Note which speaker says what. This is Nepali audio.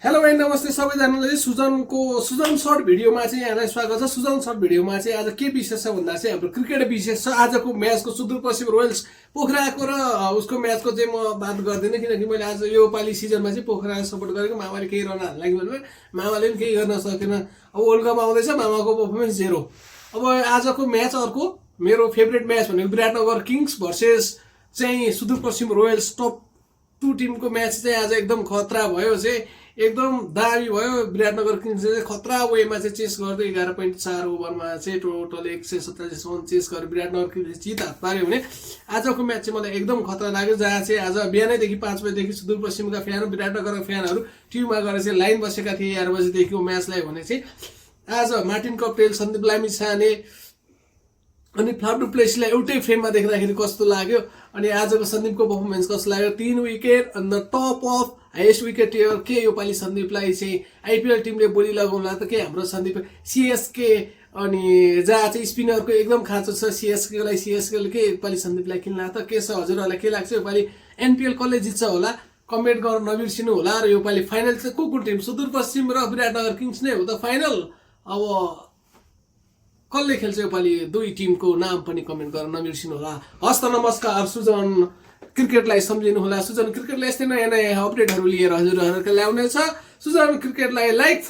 Speaker 1: हेलो भाइ नमस्ते सबैजनालाई सुजन सर्ट भिडियोमा चाहिँ यहाँलाई स्वागत छ। सुजन सर्ट भिडियोमा चाहिँ आज के विशेष छ भन्दा चाहिँ हाम्रो क्रिकेट विशेष छ। आजको म्याचको सुदूरपश्चिम रोयल्स पोखराको र उसको म्याचको चाहिँ म बात गर्दिनँ, किनकि मैले आज यो पालि सिजनमा चाहिँ पोखरा सपोर्ट गरेको। मामाले केही रन हाल्न लागि भने मामाले पनि केही गर्न सकेन। अब वर्ल्ड कप आउँदैछ, मामाको पर्फर्मेन्स जेरो। अब आजको म्याच अर्को मेरो फेभरेट म्याच भनेको विराटनगर किङ्स भर्सेस चाहिँ सुदूरपश्चिम रोयल्स टप 2 टिमको म्याच चाहिँ आज एकदम खतरा भयो। चाहिँ एकदम दामी भयो। विराटनगर किङ्स चाहिँ खतरा वेमा चाहिँ चेस गर्दै 11.4 ओभरमा चाहिँ टोटल 147 रन चेस गरेर विराटनगर किङ्सले जित हात पार्यो भने आजको म्याच चाहिँ मलाई एकदम खतरा लाग्यो। जहाँ चाहिँ आज बिहानैदेखि 5 बजेदेखि सुदूरपश्चिमका फ्यान विराटनगरका फ्यानहरू टिममा गएर चाहिँ लाइन बसेका थिए 11 बजेदेखि म्याचलाई। भने चाहिँ आज मार्टिन कप्टेल, सन्दीप लामिछाने अनि फ्लाप डु प्लेसलाई एउटै फ्रेममा देख्दाखेरि कस्तो लाग्यो। अनि आजको सन्दीपको पर्फर्मेन्स कस्तो लाग्यो, 3 wicket on the top of highest wicket taker. के यो पालि सन्दीपलाई चाहिँ आइपिएल टिमले बोली लगाउला त के हाम्रो सन्दीप सिएसके अनि जहाँ चाहिँ स्पिनरको एकदम खाँचो छ सिएसकेले के योपालि सन्दीपलाई किन्ला त के छ हजुरहरूलाई के लाग्छ? योपालि एनपिएल कसले जित्छ होला कमेन्ट गर्न नबिर्सिनु होला। र योपालि फाइनल चाहिँ को टिम सुदूरपश्चिम र विराटनगर किङ्स नै हो त फाइनल। अब कसले खेल्छ योपालि दुई टिमको नाम पनि कमेन्ट गर्न नबिर्सिनु होला। हस्त नमस्कार। सुजन क्रिकेटलाई सम्झिनु होला। सुजन क्रिकेटलाई यस्तै नयाँ नयाँ अपडेटहरू लिएर हजुरहरूको ल्याउनेछ। सुजन क्रिकेटलाई लाइक